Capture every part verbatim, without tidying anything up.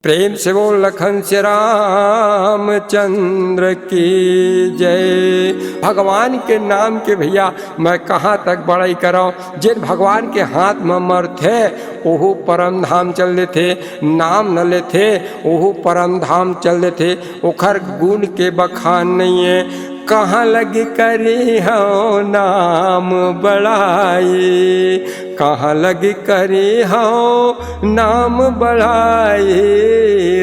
प्रेम से बोल लखन से रामचंद्र की जय। भगवान के नाम के भैया मैं कहाँ तक बड़ाई करव, जेन भगवान के हाथ म मरथे ओहू परम धाम चल देथे, नाम न लेथे ओहू परम धाम चल देथे। ओखर गुण के बखान नइये। कहाँ लगी करी हव नाम बड़ाई, कहाँ लगी करी हव नाम बड़ाई।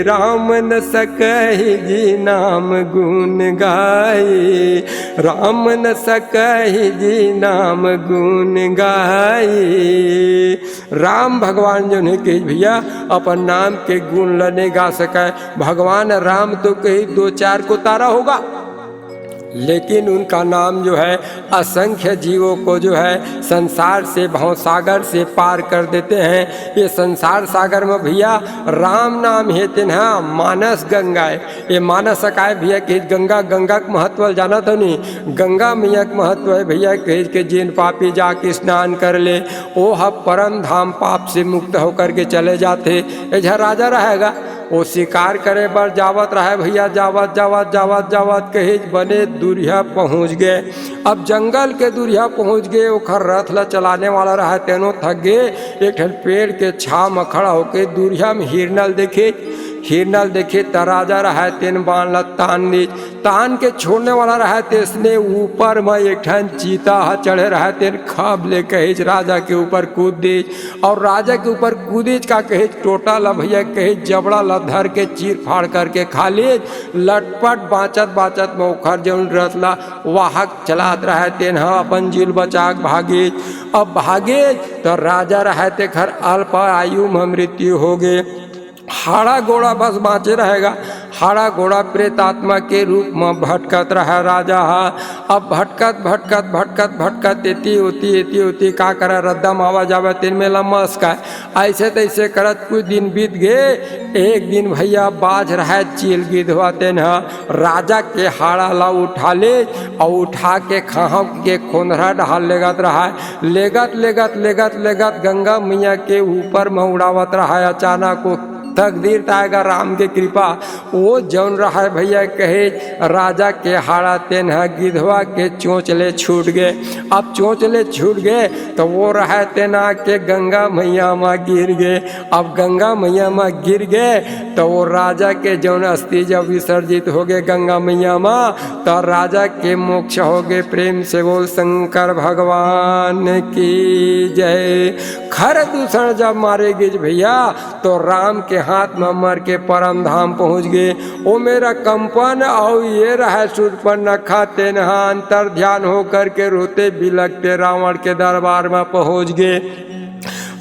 राम न सकही जी नाम गुण गाई, राम न सकही जी नाम गुण गाई। राम भगवान जो नहीं कही भैया, अपन नाम के गुण ल नहीं गा सकय। भगवान राम तो कही दो चार को तारा होगा, लेकिन उनका नाम जो है असंख्य जीवों को जो है संसार से, भवसागर से पार कर देते हैं। ये संसार सागर में भैया राम नाम हे तेन ह मानस गंगा हे। ये मानस काय भैया कि गंगा, गंगा के महत्व ल जानत हो नहीं? गंगा मैया के महत्व हे भैया कि, कि जेन पापी जाके स्नान कर ले, ओ ह परम धाम पाप से मुक्त होकर के चले जाथे। एझा राजा रहेगा, वो शिकार करे बर जावत रहे भैया, जावत, जावत, जावत, जावत कहे बने दूरिहा पहुँच गए। अब जंगल के दूरिहा पहुँच गए, ओखर रथ ला चलाने वाला रहे, तेनो थक गए। एक ठन पेड़ के छाव म खड़ा होके दूरिहा में हिरना ल देखे, हिरना ल देखे त राजा रहे, तेन बाण ला तान दीच, तान के छोड़ने वाला रहे, तेसने ऊपर म एक ठन चीता ह चढ़े रहे, तेन खब ले कहेच राजा के ऊपर कूद दीच। और राजा के ऊपर कूदेच का कहेच, टोटा ला भैया कहेच, जबड़ा ला धर के चीर फाड़ करके खा लेच। लटपट बाँचत बाँचत म ओखर जौन रथ ला वाहक चलात रहे, तेन ह अपन जीव ल बचा के भागेच। अब भागेच त राजा रहे, तेखर अल्प आयु म मृत्यु हो गे। हाड़ा गोड़ा बस बाँचे रहेगा। हाड़ा गोड़ा प्रेत आत्मा के रूप म भटकत रहे राजा ह। अब भटकत, भटकत, भटकत, भटकत एती ओती, एती ओती का करे, रद्दा म आवा जावे, तेन में लमस का। ऐसे तैसे करत कुछ दिन बीत गए। एक दिन भैया बाज रहे चील गिधवा, तेन ह राजा के हाड़ा ला उठा ले और उठा के खाहव के खोंधरा डहार लेगत रहा। लेगत, लेगत, लेगत, लेगत गंगा मैया के ऊपर म उड़ावत रहा। अचानक वो तकदीर तायगा राम के कृपा, वो जौन रहा भैया कहे राजा के हाड़ा, तेन ह गिधवा के चोंच ले छूट गए। अब चोंच ले छूट गए त वो रहे तेन आके गंगा मैया म गिर गए। अब गंगा मैया म गिर गए त वो राजा के जौन अस्थि जब विसर्जित हो गए गंगा मैया म, त राजा के मोक्ष हो गए। प्रेम से बोल शंकर भगवान की जय। खर दूषण जब मारे गिज भैया, तो राम के हाथ म मर के परम धाम पहुँच गए। ओ मेरा कंपन अउ ये रहे शूर्पणखा, तेन ह अंतर ध्यान होकर के रोते बिलखते रावण के दरबार म पहुँच गए।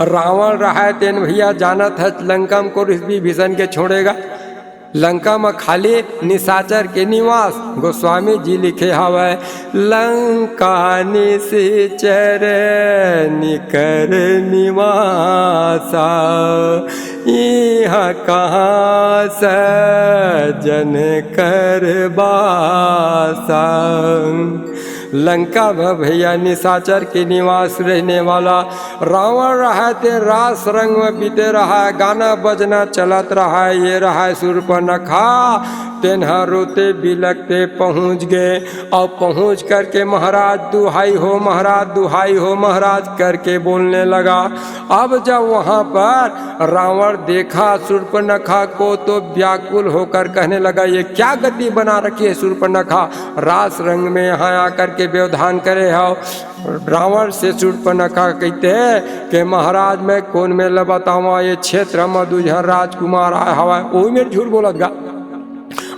रावण रहे तेन भैया जानत है लंका म कोन विभीषण के छोड़ेगा। लंका म खाली निशाचर के निवास। गोस्वामी जी लिखे हवय, लंका निशिचर निकर निवासा, इहाँ कहाँ सज्जन कर बासा। लंका म भैया निशाचर के निवास रहने वाला रावण रहा, ते रास रंग म बीते रहा, गाना बजना चलत रहा, ये रहा शूर्पणखा, तेन ह रोते बिलखते पहुँच गए। और पहुँच करके महाराज दुहाई हो, महाराज दुहाई हो, महाराज करके बोलने लगा। अब जब वहाँ पर रावण देखा शूर्पणखा को तो व्याकुल होकर कहने लगा, ये क्या गति बना रखी है शूर्पणखा, रास रंग में यहाँ आकर के व्यवधान करे हो। रावण से शूर्पणखा कहते हैं कि महाराज मैं कोन मेर ल बतावा, ये क्षेत्र म दू झन राजकुमार आए हवय, ओही मेर झूठ बोलत गा।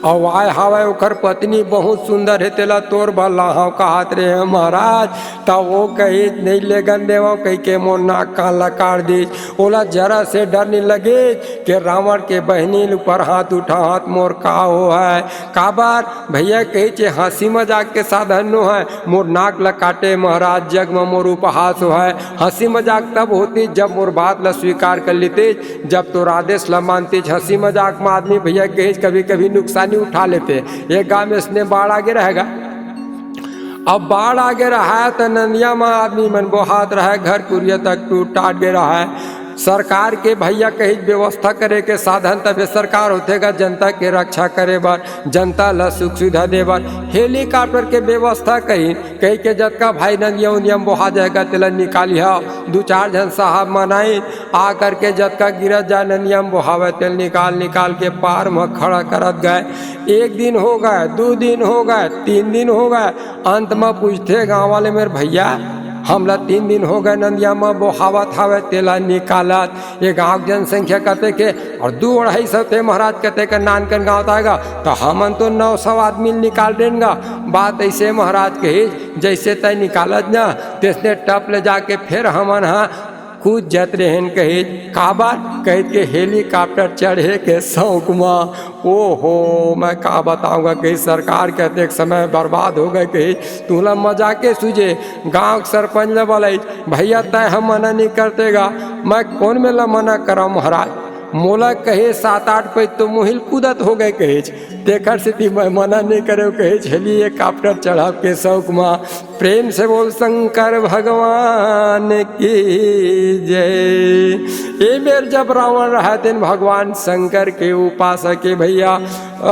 अउ आए हवय ओकर पत्नी बहुत सुंदर हे, तेला तोर बर लाहव कहत रहे महाराज, त वो कही नहीं लेगन देवव कहि के मोर नाक कान ला काट दीस। ओला जरा से डर नहीं लगे कि रावण के बहिनी ऊपर हाथ उठाहत मोर का हो है। काबर भैया कही छे हंसी मजाक के साधन नो है, मोर नाक ल काटे महाराज जग म मोर उपहास हो है। हंसी मजाक तब होती जब मोर बात ल स्वीकार कर लेते, जब तोर आदेश ल मानते। हंसी मजाक म आदमी भैया कही कभी कभी नुकसानी उठा लेते। ये गांव में इसने बाढ़ आगे रहेगा। अब बाढ़ आगे रहा त नंदिया म आदमी मन बोहात रहा, घर कुरिया तक टूट टाट गे रहा। सरकार के भैया कहिच व्यवस्था करे के साधन तभे सरकार होथे गा जनता के रक्षा करे बर, जनता ला सुख सुविधा दे बर। हेलीकॉप्टर के व्यवस्था कहिन, कहि के जतका भाई नदिया उदिया म बोहा जाय गा तेला निकालिहा। दू चार झन साहब मन आइन, आ करके जतका गिरत जाय नदिया म बोहावय तेल निकाल निकाल के पार म खड़ा करत गय। एक दिन हो गय, दू दिन हो गय, तीन दिन हो गय, अंत म पूछथे गांव वाले, मेर भैया, हमला तीन दिन हो गय नदिया म बोहावत हावय तेला निकालत। ये गांव के जनसंख्या कतेक हे? अउ दू अढ़ाई सौ ते महाराज, कतेक नानकन गांव त आय गा, त हमन तो नौ सौ आदमी ल निकाल देन गा। बात अइसे महाराज कहिच, जइसे तंय निकालत न, तइसने टप ले जाके फेर हमन ह कूद जात रेहेन कहिच। काबर? कहिच के हेलीकॉप्टर चढ़े के शौक म। ओहो, मैं का बतावंव गा कहिच, सरकार के अतेक समय बर्बाद हो गय कहिच। तुला मजाके सूझे, गांव के सरपंच ल बलाइच, भैया तंय ह मना नइ करते गा, मैं कोन मेर ल मना करंव महाराज। मोला कहे सात आठ पइत तो मुहिल कूदत हो गय कहिच, तेखर सेती मैं मना नइ करेंव कहिच, हेलीकॉप्टर चढ़ब के शौक म। प्रेम से बोल शंकर भगवान की जय। ए मेर जब रावण रहय तेन भगवान शंकर के उपासक हे भैया,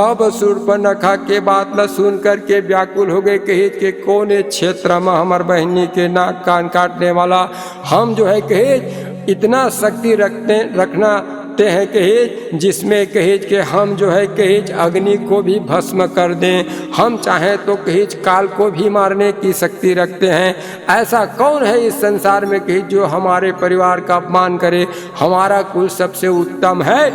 अब शूर्पणखा के बात ल सुन करके व्याकुल हो गय कहिच के कोन ए क्षेत्र म हमर बहिनी के नाक कान काटने वाला, हम जो है कहिच इतना शक्ति रखते, रखना ते हैं कहिच, जिसमें कहिच के हम जो है कहिच अग्नि को भी भस्म कर दें, हम चाहें तो कहिच काल को भी मारने की शक्ति रखते हैं। ऐसा कौन है इस संसार में कहिच जो हमारे परिवार का अपमान करे? हमारा कुल सबसे उत्तम है।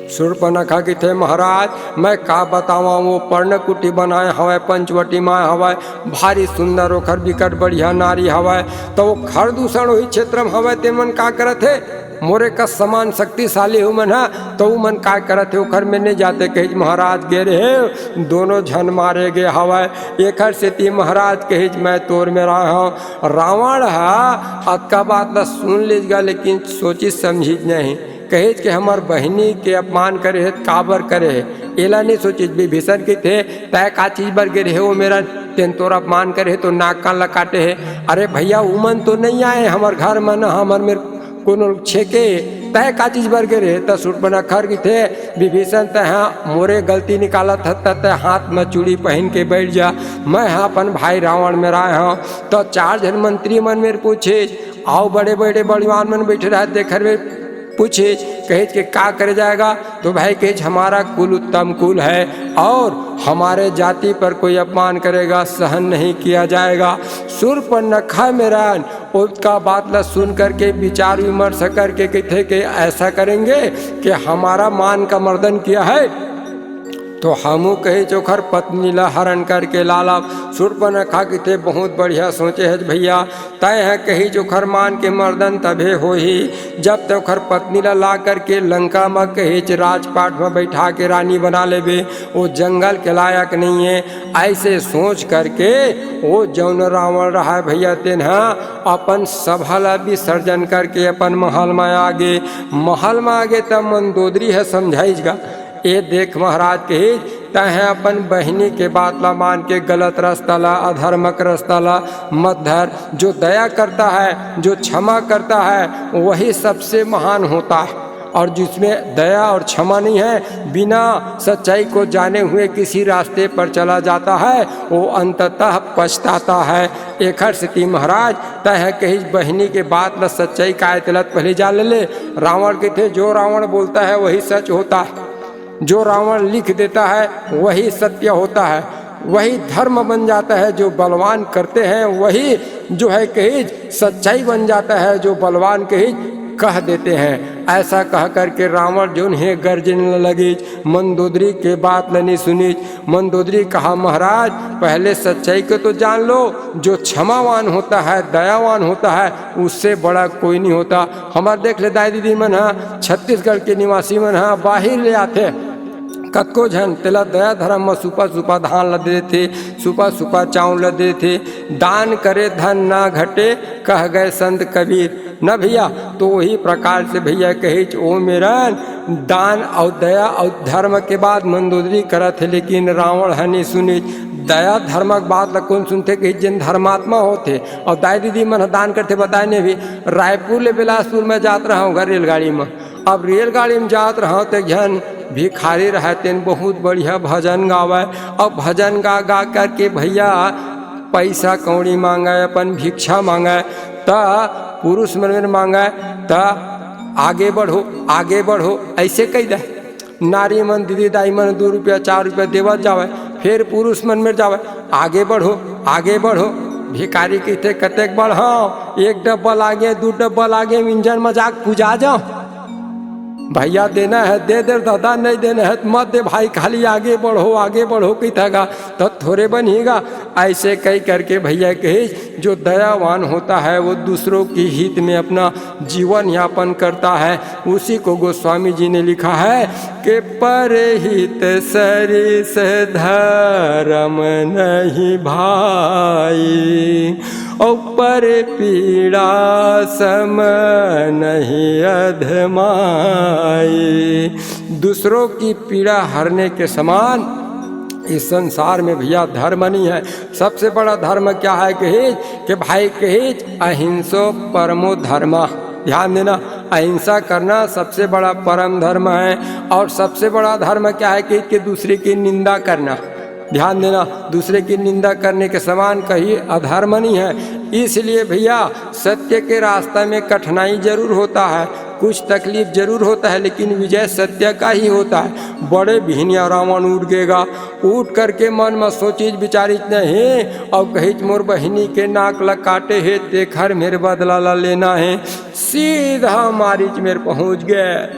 शूर्पणखा कहिथे, महाराज, मैं का बतावंव, वो पर्णकुटी बनाय हवय, पंचवटी म हवय, भारी सुंदर, ओखर बिकट बढ़िया नारी हवय, त वो खर दूषण ओही क्षेत्र म हवय, तेन मन का करत हे? मोरे कस समान शक्तिशाली उमन ह, त उमन का करत हे? ओखर मेर नइ जाते कहिच महाराज गे रेहेंव, दोनों झन मारे गे हवय। एखर सेती महाराज कहिच मैं तोर मेर आय हंव। रावण ह अतका बात ल सुन लिस गा, लेकिन सोचिस समझिस नहीं। कहिच के हमर बहिनी के अपमान करे हे, त काबर करे हे, एला नइ सोचिस। विभीषण कहिथे, तंय का चीज बर गे रेहे ओ मेरन, तेन तोर अपमान करे हे, तोर नाक कान ल काटे हे। अरे भैया, उमन तो नइ आय हमर घर म, न हमर मेर कोनो छेके, तंय का चीज बर गे रेहे? त शूर्पणखा कहिथे, विभीषण, तंय ह मोरे गलती निकालत हस, त तंय हाथ म चूड़ी पहिन के बइठ जा, मैं ह अपन भाई रावण मेर आय हंव। त चार झन मंत्री मन मेर पूछिस, अउ बड़े बड़े बलवान मन बइठे रहय तेखर मेर पूछिस, कहिच के का करे जाय गा? तो भाई कहिच, हमारा कुल उत्तम कुल है और हमारे जाति पर कोई अपमान करेगा, सहन नहीं किया जाएगा। शूर्पणखा मेरन ओतका बात ला सुन करके विचार विमर्श करके कहिथे कि ऐसा करेंगे कि हमारा मान का मर्दन किया है तो हमू कहिच ओखर पत्नी ला हरण करके लालब। शूर्पणखा कहिथे, बहुत बढ़िया सोचे हस भैया, तंय ह कहिच ओखर मान के मर्दन तभे होही, जब तंय ओखर पत्नी ला ला करके लंका म कहिच राजपाट म बइठा के रानी बना लेबे, वो जंगल के लायक नइ हे। अइसे सोच करके वो जउन रावण रहय भैया, तेन ह अपन सभा ला विसर्जन करके अपन महल म आगे। महल म आगे त मंदोदरी ह समझाइस गा, ए देख महाराज कहिच, तंय ह अपन बहिनी के बात ला मान के गलत रस्ता ला, अधर्मक रस्ता ला मत धर। जो दया करता है, जो क्षमा करता है, वही सबसे महान होता है। और जिसमें दया और क्षमा नहीं है, बिना सच्चाई को जाने हुए किसी रास्ते पर चला जाता है, वो अंततः पछताता है। एखर सेती महाराज, तंय ह कहिच बहिनी के बात ला सच्चाई काय तेला त पहले जान ले। रावण कहिथे, जो रावण बोलता है वही सच होता है, जो रावण लिख देता है वही सत्य होता है, वही धर्म बन जाता है। जो बलवान करते हैं वही जो है कहिच सच्चाई बन जाता है, जो बलवान कहिच कह देते हैं। ऐसा कह करके रावण जउन हे गर्जने लगिच, मंदोदरी के बात ल नइ सुनिच। मंदोदरी कहा, महाराज, पहले सच्चाई को तो जान लो, जो क्षमावान होता है, दयावान होता है, उससे बड़ा कोई नहीं होता। हमर देख ले दाई दीदी मन ह, छत्तीसगढ़ के निवासी मन ह बाहिर ले आथे, कतको झन तेला दया धर्म म सुपा सुपा धान ल दे देथे, सुपा सुपा चाउर ल दे देथे। दान करे धन ना घटे, कह गए संत कबीर। न भैया, तो वही प्रकार से भैया कहिच ओ मेरन दान अउ दया अउ धर्म के बात मंदोदरी करत हे, लेकिन रावण ह नइ सुनिच। दया धर्म के बात ल कोन सुनथे कि जेन धर्मात्मा होथे। और दाई दीदी मन ह दान करथे, बताए ने भी, रायपुर ले बिलासपुर में जात रहा हूँ रेलगाड़ी में। अब रेलगाड़ी में जात रहा हूँ तो एक झन भिखारी रहे, तेन बहुत बढ़िया भजन गावे। और भजन गा गा करके भैया पैसा कौड़ी मांगे, अपन भिक्षा मांगे, त पुरुष मन में मांगे, त आगे बढ़ो, आगे बढ़ो, ऐसे कह दे। नारी मन, दीदी दाई मन दू रुपया चार रुपया देवत जावे, फिर पुरुष मन में जावे, आगे बढ़ो, आगे बढ़ो। भिखारी कहिथे, कतेक बढ़ाओ? एक डब्बा लागे, दू डब्बा लागे, इंजन मजाक पुजा जाओ। भैया देना है दे दे दादा, नहीं देना है मत दे भाई, खाली आगे बढ़ो, आगे बढ़ो कहिथगा, तो थोरे बनिगा। ऐसे कही करके भैया कहे, जो दयावान होता है वो दूसरों के हित में अपना जीवन यापन करता है, उसी को गोस्वामी जी ने लिखा है कि परहित सरिस धर्म नहीं भाई, और पर पीड़ा सम नहीं अधमाई। दूसरों की पीड़ा हरने के समान इस संसार में भैया धर्म नहीं है। सबसे बड़ा धर्म क्या है कहेज? कि भाई कहेज, अहिंसो परमो धर्म। ध्यान देना, अहिंसा करना सबसे बड़ा परम धर्म है। और सबसे बड़ा धर्म क्या है कि, कि दूसरे की निंदा करना। ध्यान देना, दूसरे की निंदा करने के समान कहीं अधर्म नहीं है। इसलिए भैया, सत्य के रास्ता में कठिनाई जरूर होता है, कुछ तकलीफ जरूर होता है, लेकिन विजय सत्य का ही होता है। बड़े बिहनिया रावण उठ गेगा, उठ करके मन में सोचिज विचारिज नहीं, और कहिच, मोर बहिनी के नाक ल काटे हे, तेखर मेर बदला ला लेना है। सीधा मारीच मेर पहुंच गए।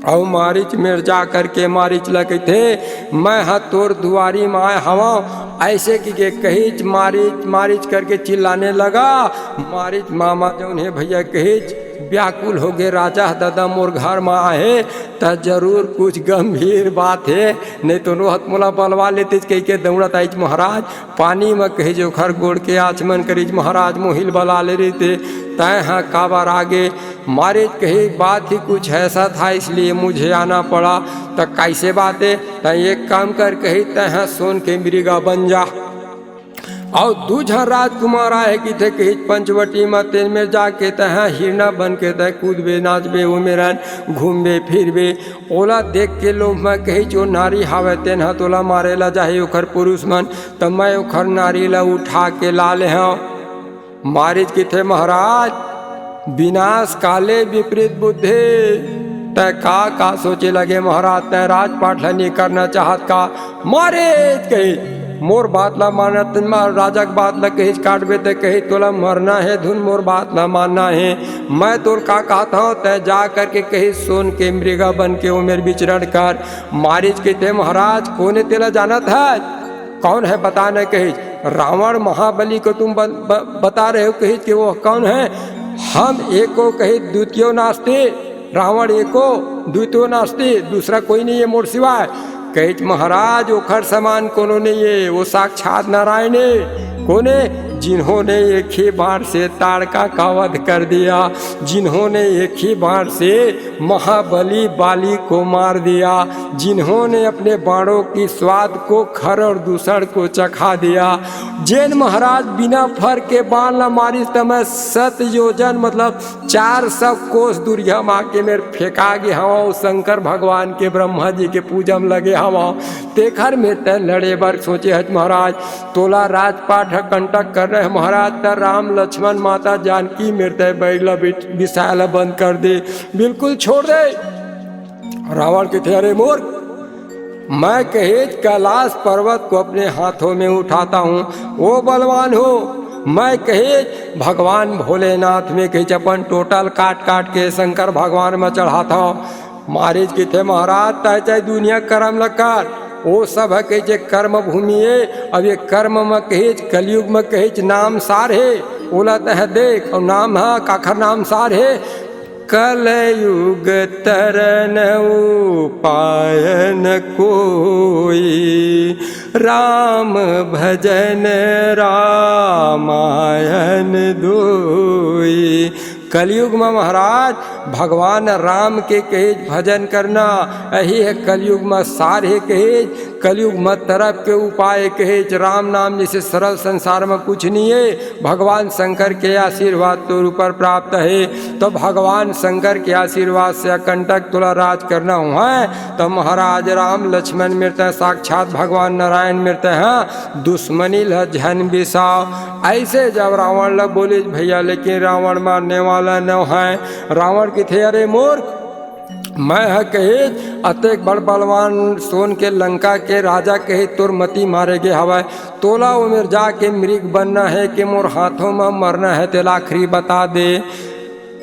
अउ मारीच मेर जा करके मारीच ल कहिथे, मैं ह तोर दुआरी म आए हवंव। ऐसे कि के कहिच मारीच, मारीच करके चिल्लाने लगा। मारीच मामा जौन हे भैया कहिच व्याकुल हो गए, राजा ह दादा मोर घर म आए हे, त जरूर कुछ गंभीर बात हे, नहीं तो नोहत मोला बलवा लेतेच कहिके दौड़त आइच महाराज। पानी म कहिच ओखर गोड़ के आचमन करिच महाराज, मोहिल बला ले रहिते, तैं ह काबर आगे? मारीच कही, बात ही कुछ ऐसा था, इसलिए मुझे आना पड़ा। त कैसे बात है? त एक काम कर, कही, तैं ह सोन के मृगा बन जा। अउ दू झन राजकुमार आए कहिथे, कही, पंचवटी म तेन में जाके तैं ह हिरना बन के तैं कूदबे, नाचबे, ओ मेरन घूमबे, फिरबे। ओला देख के लोभ म कही, जो नारी हावय, तेन ह तोला मारे ला जाही, ओखर पुरुष मन, त मैं ओखर नारी ला उठा के ला ले हंव। मारीच कहिथे, महाराज, विनाश काले विपरीत बुद्धि। तैं का, का सोचे लगे महाराज, तैं राजपाट ल नहीं करना चाहत का? मारीच कही, मोर बात ला मानत, राजा के बात ला कहिच काटबे, तैं कही तोला मरना हे धुन, मोर बात ला मानना हे। मैं तोर का कहत हंव, तैं जा करके कही सोन के मृगा बन के ओमेर विचरण कर। मारीच कहिथे, महाराज, कोने तेला जानत है? कौन है बता न कहिच। रावण महाबली को तुम ब, ब, बता रहे हो कहिच कि वो कौन है? हम एको कहिच द्वितीयो नास्ति, रावण एको द्वितीयो नास्ति, दूसरा कोई नहीं है मोर सिवाय। कहिच महाराज ओखर समान कोनो नहीं है, वो साक्षात नारायण है। कोने? जिन्होंने एक ही बाण से ताड़का का वध कर दिया, जिन्होंने एक ही बाण से महाबली बाली को मार दिया, जिन्होंने अपने बाणों की स्वाद को खर और दूषण को चखा दिया। जेन महाराज बिना फर के बाण ला मारिस त मैं सत योजन मतलब चार सौ कोस दूरिहा म आके मेर फेंका गे हवंव, शंकर भगवान के ब्रह्मा जी के पूजा म लगे हवंव। तेखर मेर तैं लड़े बर सोचे हच महाराज, तोला राजपाट ह कंटक कर रहे महाराज, त राम लक्ष्मण माता जानकी मेर तैं बैर ला बिट-, बिसाय ला बंद कर दे, बिल्कुल छोड़ दे। रावण कहिथे, अरे मूर्ख, मैं कहेच कैलाश पर्वत को अपने हाथों में उठाता हूँ, वो बलवान हो। मैं कहेच भगवान भोलेनाथ में कहेच अपन टोटल काट काट के शंकर भगवान में चढ़ाता हूँ। मारीच कहिथे, महाराज, तैं चाहे दुनिया कर्म ल कर, वो सब ह कहिच कर्म भूमि हे। अब ये कर्म म कहेच, कलयुग म कहेच नाम सार हे, ओला तैं देख, अउ नाम ह काखर नाम सार हे, कलयुग तरन उपायन कोई, राम भजन रामायण दोई। कलयुग म महाराज भगवान राम के कहेच भजन करना, यही हे कलयुग म सार हे कहेच। कलयुग म तरप के उपाय कहेच, राम नाम जइसे सरल संसार म कुछ नहीं हे। भगवान शंकर के आशीर्वाद तोर ऊपर प्राप्त हे, तो भगवान शंकर के आशीर्वाद से अकंटक तोला राज करना हुआ, तो महाराज राम लक्ष्मण मेर तैं साक्षात भगवान नारायण मेर तैं हा दुश्मनी ल झन बिसाव। अइसे जब रावण ल बोलिस भइया, लेकिन रावण मानने वाला न हे। रावण कहिथे, "अरे मूर्ख, मैं ह कहेच अतेक बड़ बलवान सोन के लंका के राजा कहेच तोर मती मारे गे हवय, तोला ओ मेर जाके मृग बनना हे कि मोर हाथों म मरना हे, तेला आखिरी बता दे।"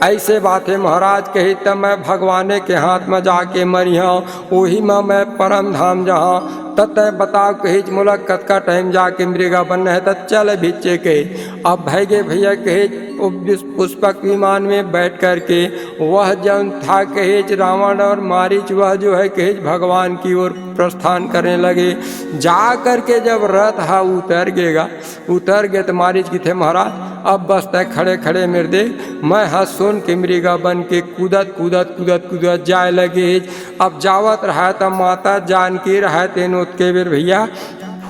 अइसे बात हे महाराज कहेच, त मैं भगवाने के हाथ म जाके मरिहौं, ओही म मैं परम धाम जाहौं। त तैं बताव कहेच, मोला कतका टाइम जाके मृगा बनना हे, त चल भिच्चे कहेच। अब भय गे भइया कहेच, ओ पुष-, पुष्पक विमान में बैठ करके वह जौन था कहेच रावण और मारीच, वह जो है कहेच भगवान की ओर प्रस्थान करने लगे। जा करके जब रथ हा उतर गेगा, उतर गे त मारीच कहिथे, "महाराज, अब बस तैं खड़े खड़े मेर देख, मैं हा सोन के मृगा बन के कूदत, कूदत, कूदत, कूदत जाए लगे।" अब जावत रहय त माता जानकी रहय, तेन ओतके बेर भइया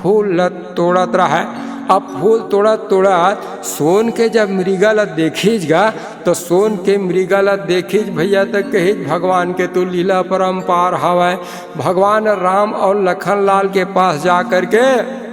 फूल ल तोड़त रहय। अब फूल तोड़त तोड़त सोन के जब मृगा ल देखिस गा, त सोन के मृगा ल देखिस भइया, त कहिस, "भगवान के तो लीला परम्पार हवय।" भगवान राम और लखन लाल के पास जा करके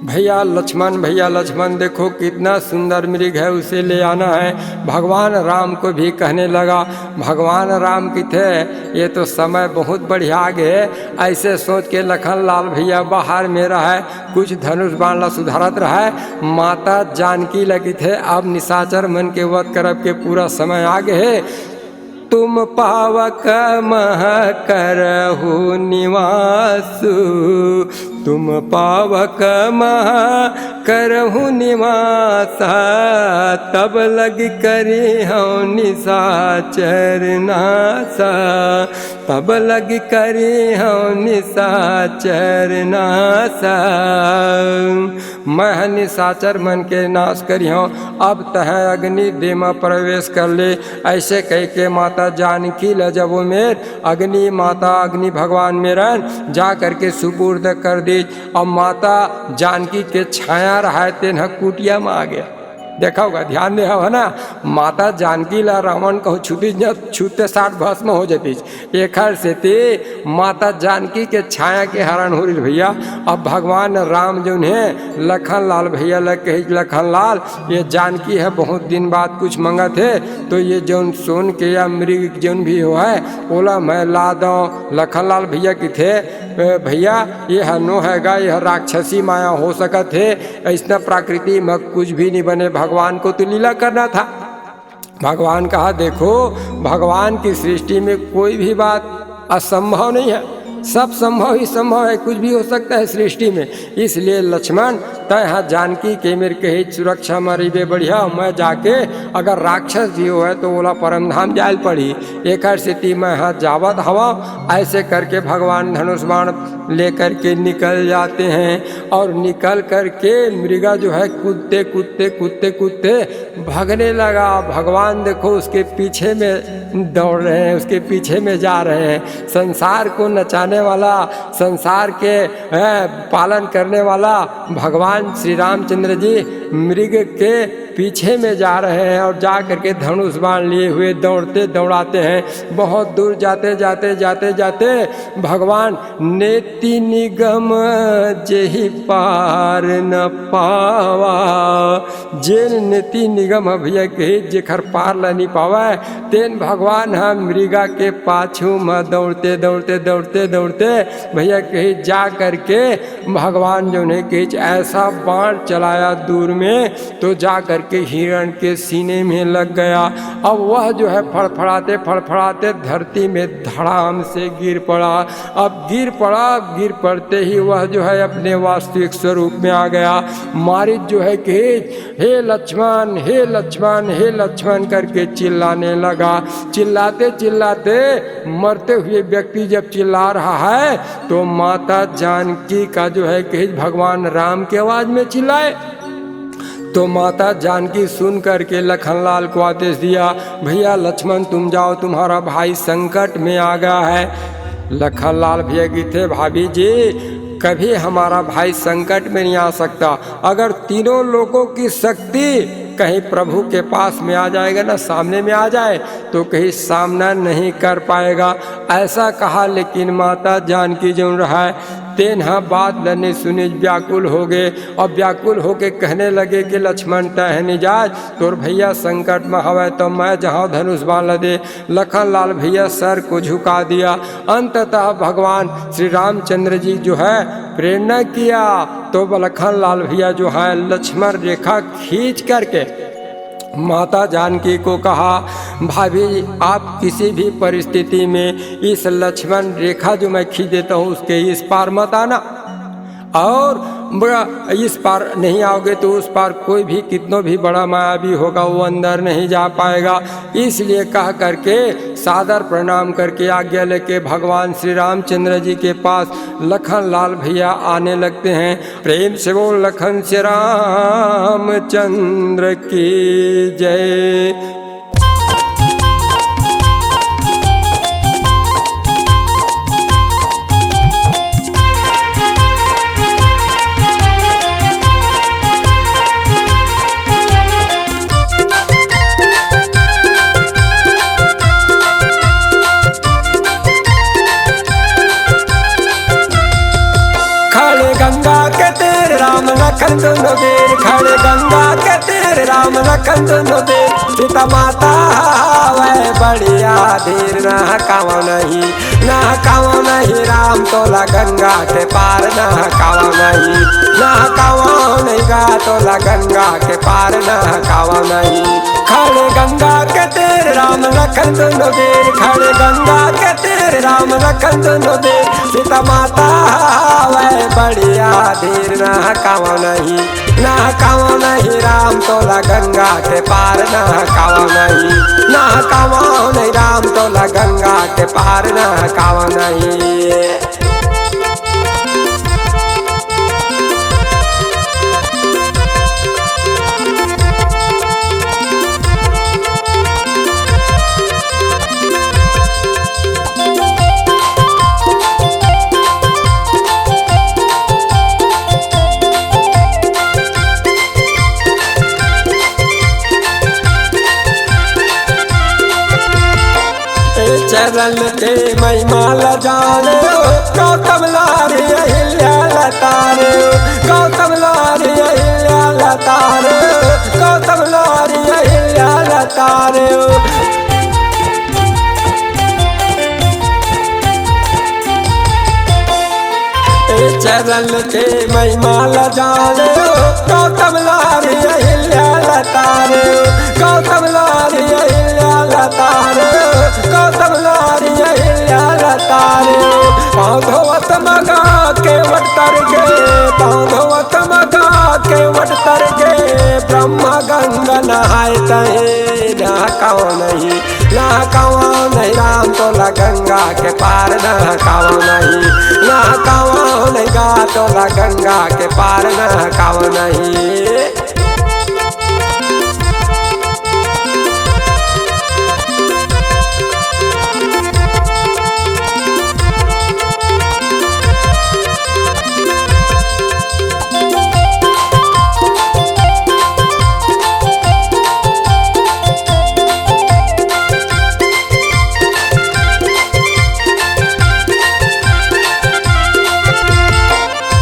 भइया लक्ष्मण, भइया लक्ष्मण, देखो कितना सुंदर मृग है, उसे ले आना है। भगवान राम को भी कहने लगा। भगवान राम कहिथे, "ये तो समय बहुत बढ़िया आगे है।" अइसे सोच के लखन लाल भइया बाहर में रहय, कुछ धनुष बाण ला सुधारत रहय। माता जानकी ल कहिथे, "अब निशाचर मन के वध करब के पूरा समय आगे है।" तुम पावक मह करहु निवासु, तुम पावक मह करहु निवासा, तब लग करिहौं निशाचर नासा, तब लग करिहौं निशाचर नासा। मैं ह निशाचर मन के नाश करिहौं। अब तहैं अग्नि दे म प्रवेश कर ले। अइसे कहिके माता जानकी ल जब ओ मेर अग्नि, माता अग्नि भगवान मेरन जा करके सुपुर्द कर दीस। अब माता जानकी के छाया रहय, तेन ह कुटिया म आ गे। देखा होगा, ध्यान दे हव ना, माता जानकी ल रावण कहूँ छूतिस न, छूते साठ भस्म हो जतिस। एखर सेती माता जानकी के छाया के हरण हो रहिस भइया। अब भगवान राम जौन हे लखन लाल भइया ल कहिस, "लखन लाल, ये जानकी ह बहुत दिन बाद कुछ मंगत हे, तो ये जौन सोन के या मृग जौन भी होहय, ओला मैं ला दौं।" लखन लाल भइया कहिथे, "ए, भइया, ये ह नो हे गा, ये ह राक्षसी माया हो सकत हे, अइसना प्रकृति म कुछ भी नहीं बने, भगवान को तो लीला करना था।" भगवान कहा, "देखो, भगवान की सृष्टि में कोई भी बात असंभव नहीं है, सब संभव ही संभव है, कुछ भी हो सकता है सृष्टि में। इसलिए लक्ष्मण, तैं हा जानकी के मेर कहिच सुरक्षा म रहिबे बढ़िया, मैं जाके अगर राक्षस भी होहय तो ओला परम धाम जायल पड़ही, एखर सेती मैं हा जावत हवं।" अइसे करके भगवान धनुष बाण लेकर के निकल जाते हैं और निकल करके मृगा जो है कूदते, कूदते, कूदते, कूदते भगने लगा। भगवान देखो उसके पीछे में दौड़ रहे हैं, उसके पीछे में जा रहे हैं। संसार को नचाने वाला, संसार के, अ, पालन करने वाला भगवान श्री रामचंद्र जी मृग के पीछे में जा रहे हैं और जा करके धनुष बाण लिए हुए दौड़ते दौड़ाते हैं। बहुत दूर जाते, जाते, जाते, जाते भगवान नेति निगम जेहि पार न पावा, जेन नेति निगम ह भइया कहे जेखर पार ल नी पावय, तेन भगवान ह मृगा के पाछू म दौड़ते, दौड़ते, दौड़ते, दौड़ते भइया कहे जा करके भगवान जौन हे कहेच ऐसा बाण चलाया दूर में, तो जा करके हिरण के सीने में लग गया। अब वह जो है फड़फड़ाते, फड़फड़ाते धरती में धड़ाम से गिर पड़ा। अब गिर पड़ा, अब गिर पड़ते ही वह जो है अपने वास्तविक स्वरूप में आ गया। मारीच जो है कि, "हे लक्ष्मण, हे लक्ष्मण, हे लक्ष्मण" करके चिल्लाने लगा। चिल्लाते चिल्लाते मरते हुए व्यक्ति जब चिल्ला रहा है, तो माता जानकी का जो है कि भगवान राम की आवाज में चिल्लाए। तो माता जानकी सुन करके लखनलाल को आदेश दिया, "भैया लक्ष्मण, तुम जाओ, तुम्हारा भाई संकट में आ गया है।" लखनलाल भैया कहिथे, "भाभी जी, कभी हमारा भाई संकट में नहीं आ सकता। अगर तीनों लोगों की शक्ति कहीं प्रभु के पास में आ जाएगा ना, सामने में आ जाए, तो कहीं सामना नहीं कर पाएगा।" ऐसा कहा, लेकिन माता जानकी जो रहा है, तेन ह बात ल नइ सुनिस, व्याकुल हो गे। और व्याकुल होके कहने लगे कि "लक्ष्मण, तैं ह नइ जाय, तोर भैया संकट म हवय, तो मैं जाहूं धनुष बाण ल दे।" लखनलाल भैया सर को झुका दिया। अंततः भगवान श्री रामचंद्र जी जो है प्रेरणा किया, तो लखनलाल भैया जो है लक्ष्मण रेखा खींच करके माता जानकी को कहा, "भाभी, आप किसी भी परिस्थिति में इस लक्ष्मण रेखा जो मैं खींच देता हूँ, उसके इस पार मत आना, और ब-, इस पार नहीं आओगे तो उस पार कोई भी, कितनों भी बड़ा मायावी होगा, वो अंदर नहीं जा पाएगा।" इसलिए कह करके, सादर प्रणाम करके, आज्ञा लेके भगवान श्री रामचंद्र जी के पास लखनलाल भैया आने लगते हैं। प्रेम से बोल लखन से रामचंद्र की जय। खड़े गंगा के तीर राम लखन दुनो वीर, खड़े गंगा के तीर राम लखन दुनो वीर। सीता माता हवय बड़िया धीर, नहकावव नहीं, नहकावव नहीं राम तोला गंगा के पार, नहकावव नहीं, नहकावव नहीं गा तोला गंगा के पार, नहकावव नहीं। खड़े गंगा के तीर राम लखन दुनो वीर, खड़े गंगा के तीर राम लखन दुनो वीर। सीता माता हवय बड़िया धीर, नहकावव नहीं, नहकावव नहीं राम तोला गंगा के पार, नहकावव नहीं, नहकावव नहीं राम तोला गंगा के पार, नहकावव नहीं। ए चरण के महिमा ल जाने, गौतम लारी अहिल्या ल तारे, गौतम लारी अहिल्या ल तारे, गौतम लारी अहिल्या ल तारे। ए चरण के महिमा ल जाने, गौतम लारी अहिल्या ल तारे, गौतम लारी अहिल्या ल तारे, गौतम लारी अहिल्या ल तारे। पाँव धोवत मगा के वट तर गे, पाँव धोवत मगा के वट तर गे, ब्रह्मा गंगा नहाय तहे नहकावव नहीं, नहकावव नहीं राम तोला गंगा के पार, नहकावव नहीं, नहकावव नहीं गा तोला गंगा के पार, नहकावव नहीं।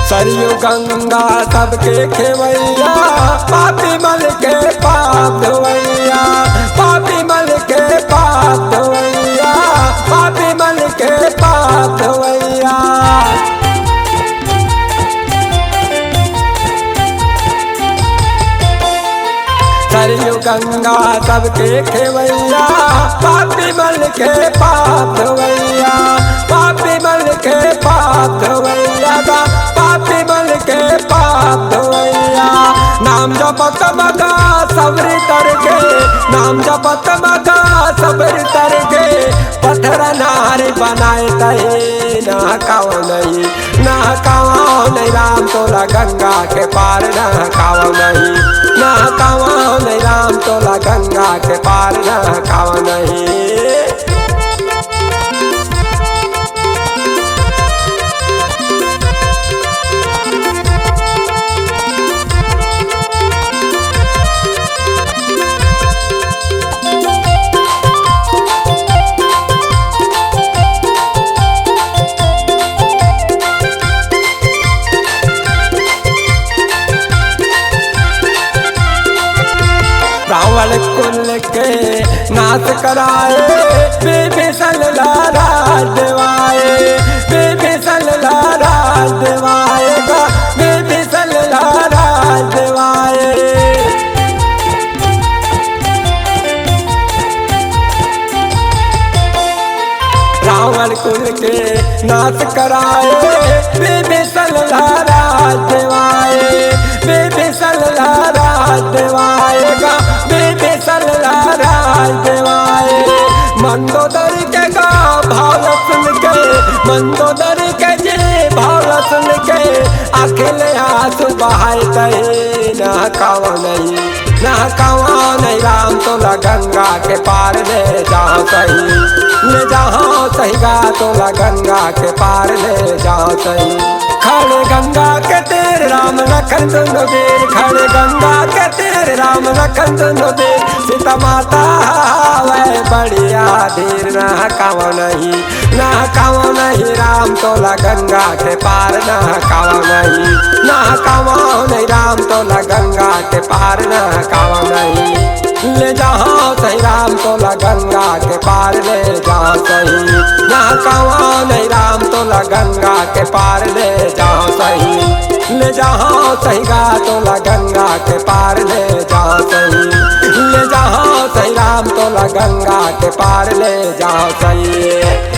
सरयू गंगा सबके खेवैया, पापी मल के पाप धोवैया, पापी मल के पाप धोवैया, पापी मल के पाप धोवैया। सरयू गंगा सबके खेवैया, पापी मल के पाप धोवैया, पापी मल के पाप धोवैया गा, पापी मल के पाप धोवैया। नाम जपत मगा सबरी तर गे, नाम जपत मगा सबरी तर गे, पत्थर नारी बनाय तहे नहकावव नहीं, नहकावव नहीं राम तोला गंगा के पार नहकावंव नहीं, नहकावंव नहीं राम तोला गंगा के पार नहकावंव नहीं। रावण कुल के नाश कराए, विभीषण ला राज देवाए, विभीषण ला राज देवाए गा, विभीषण ला राज देवाए। रावण कुल के नाश कराए, विभीषण ला राज देवाए, विभीषण ला राज देवाए गा, विभीषण ला राज देवाए। मंदोदरी के गा भाव सुन के, मंदोदरी के जी भाव सुन के, आँखी ले आँसू बहाए तही नहकावंव नहीं, नहकावंव नहीं राम तोला गंगा के पार ले जावंव सही, ले जावंव सही गा तोला गंगा के पार ले जावंव सही। खड़े गंगा के तीर राम लखन दुनो वीर, खड़े गंगा के तीर राम लखन दुनो वीर, सीता माता हवय बड़िया धीर नहकावंव नहीं, नहकावंव नहीं राम तोला गंगा के पार नहकावंव नहीं, नहकावंव नहीं राम तोला गंगा के पार नहकावंव नहीं। ले जावंव सही राम तोला गंगा के पार ले जावंव सही, नहकावंव नहीं राम तोला गंगा के पार ले जावंव सही, ले जावंव सही गा तोला गंगा के पार ले जावंव सही, ले जावंव सही राम तोला गंगा के पार ले जावंव सही।